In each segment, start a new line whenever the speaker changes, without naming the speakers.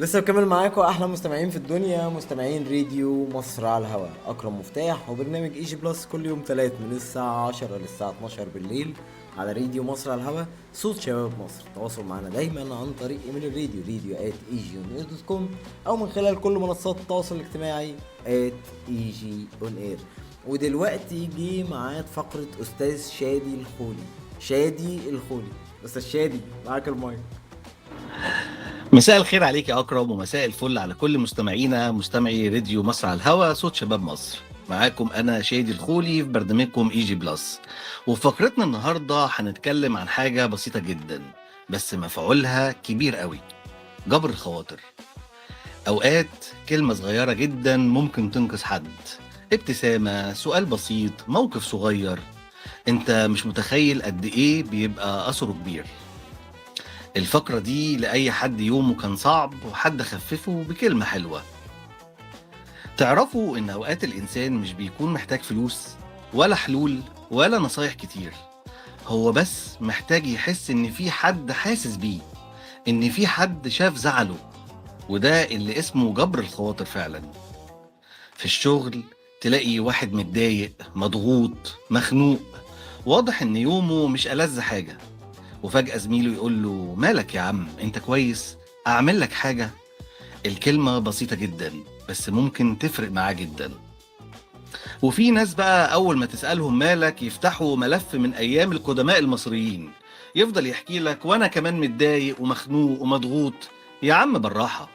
لسه بكمل معاكم احلى مستمعين في الدنيا، مستمعين راديو مصر على الهواء. اكرم مفتاح وبرنامج EG Plus كل يوم ثلاث من الساعة 10 للساعة 12 بالليل على راديو مصر على الهواء، صوت شباب مصر. تواصل معنا دايما عن طريق ايميل الراديو radio@egyonair.com او من خلال كل منصات التواصل الاجتماعي @egyonair. ودلوقتي جه ميعاد فقره استاذ شادي الخولي. شادي الخولي، استاذ شادي معاك المايك.
مساء الخير عليك يا أكرم، ومساء الفل على كل مستمعينا مستمعي راديو مصر على الهوا، صوت شباب مصر. معاكم أنا شادي الخولي في برنامجكم EG Plus. وفي فقرتنا النهاردة هنتكلم عن حاجة بسيطة جدا بس مفعولها كبير قوي، جبر الخواطر. أوقات كلمة صغيرة جدا ممكن تنقذ حد، ابتسامة، سؤال بسيط، موقف صغير، انت مش متخيل قد ايه بيبقى أثره كبير. الفقرة دي لأي حد يومه كان صعب وحد خففه بكلمة حلوة. تعرفوا إن أوقات الإنسان مش بيكون محتاج فلوس ولا حلول ولا نصايح كتير، هو بس محتاج يحس إن في حد حاسس بيه، إن في حد شاف زعله، وده اللي اسمه جبر الخواطر فعلا. في الشغل تلاقي واحد متضايق، مضغوط، مخنوق، واضح إن يومه مش ألذ حاجة، وفجأة زميله يقول له مالك يا عم، انت كويس؟ اعمل لك حاجة؟ الكلمة بسيطة جدا بس ممكن تفرق معاه جدا. وفي ناس بقى أول ما تسألهم مالك يفتحوا ملف من أيام القدماء المصريين، يفضل يحكي لك وأنا كمان متضايق ومخنوق ومضغوط. يا عم بالراحة،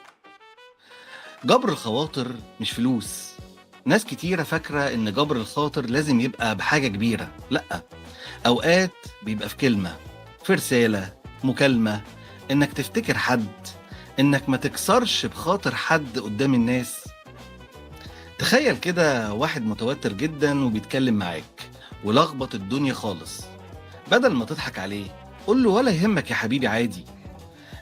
جبر الخواطر مش فلوس. ناس كتيرة فاكرة إن جبر الخاطر لازم يبقى بحاجة كبيرة، لأ، أوقات بيبقى في كلمة، في رسالة، مكالمة، إنك تفتكر حد، إنك ما تكسرش بخاطر حد قدام الناس. تخيل كده واحد متوتر جدا وبيتكلم معاك ولخبط الدنيا خالص، بدل ما تضحك عليه قول له ولا يهمك يا حبيبي، عادي.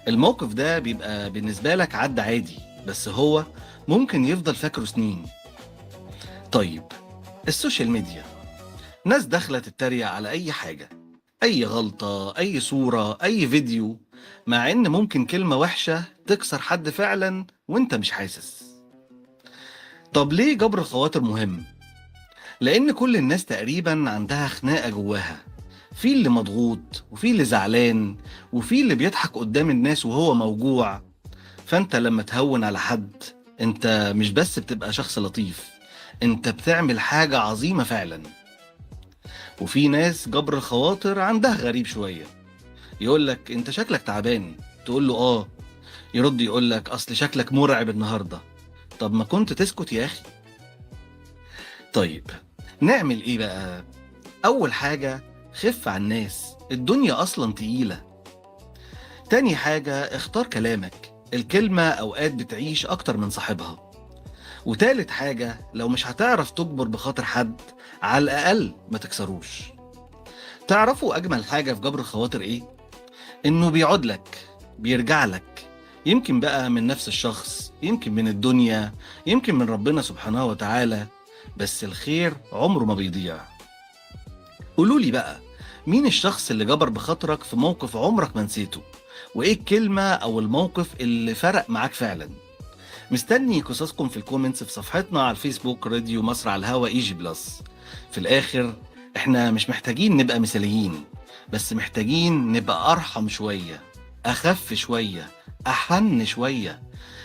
الموقف ده بيبقى بالنسبة لك عدى عادي، بس هو ممكن يفضل فاكره سنين. طيب ال social media، ناس داخلة تتريق على أي حاجة، أي غلطة، أي صورة، أي فيديو، مع إن ممكن كلمة وحشة تكسر حد فعلا وإنت مش حاسس. طب ليه جبر الخواطر مهم؟ لأن كل الناس تقريبا عندها خناقة جواها، في اللي مضغوط، وفي اللي زعلان، وفي اللي بيضحك قدام الناس وهو موجوع. فأنت لما تهون على حد، أنت مش بس بتبقى شخص لطيف، أنت بتعمل حاجة عظيمة فعلا. وفي ناس جبر الخواطر عندها غريب شوية، يقول لك انت شكلك تعبان، تقول له اه، يرد يقول لك اصل شكلك مرعب النهارده. طب ما كنت تسكت يا اخي. طيب نعمل ايه بقى؟ اول حاجة، خف على الناس، الدنيا اصلا تقيلة. تاني حاجة، اختار كلامك، الكلمة اوقات بتعيش اكتر من صاحبها. وتالت حاجة، لو مش هتعرف تجبر بخاطر حد، على الأقل ما تكسروش. تعرفوا أجمل حاجة في جبر الخواطر إيه؟ إنه بيعود لك، بيرجع لك، يمكن بقى من نفس الشخص، يمكن من الدنيا، يمكن من ربنا سبحانه وتعالى، بس الخير عمره ما بيضيع. قولولي بقى، مين الشخص اللي جبر بخاطرك في موقف عمرك ما نسيته؟ وإيه الكلمة أو الموقف اللي فرق معاك فعلا؟ مستني قصصكم في ال comments في صفحتنا على الفيسبوك راديو مصر على الهوا EG Plus. في الاخر احنا مش محتاجين نبقى مثاليين، بس محتاجين نبقى ارحم شوية، اخف شوية، احن شوية،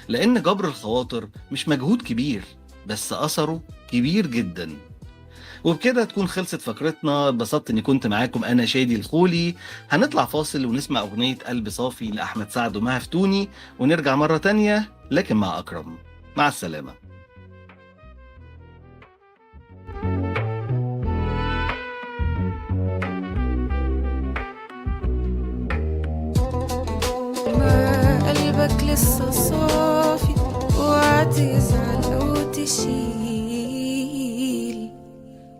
لان جبر الخواطر مش مجهود كبير بس اثره كبير جدا. وبكده تكون خلصت فقرتنا. اتبسطت اني كنت معاكم، انا شادي الخولي. هنطلع فاصل ونسمع اغنية قلب صافي لاحمد سعد ومها فتوني، ونرجع مرة تانية لكن مع أكرم. مع السلامة.
ما قلبك لسه صافي، اوعى تزعل او تشيل،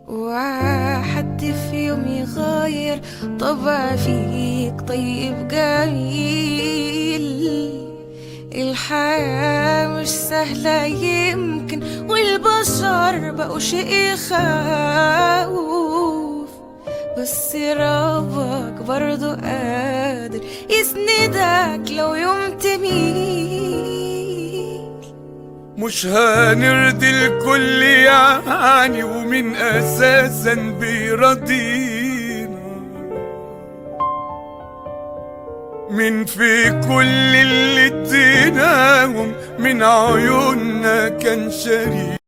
اوعى حد في يوم يغير طبع فيك طيب جميل. الحياة مش سهلة يمكن، والبشر بقوا شيء يخوف، بس ربك برضو قادر يسندك لو يوم تميل.
مش هنرضي الكل يعني، ومن اساسا بيرضينا؟ من في كل اللي اديناهم من عيوننا كان شريك.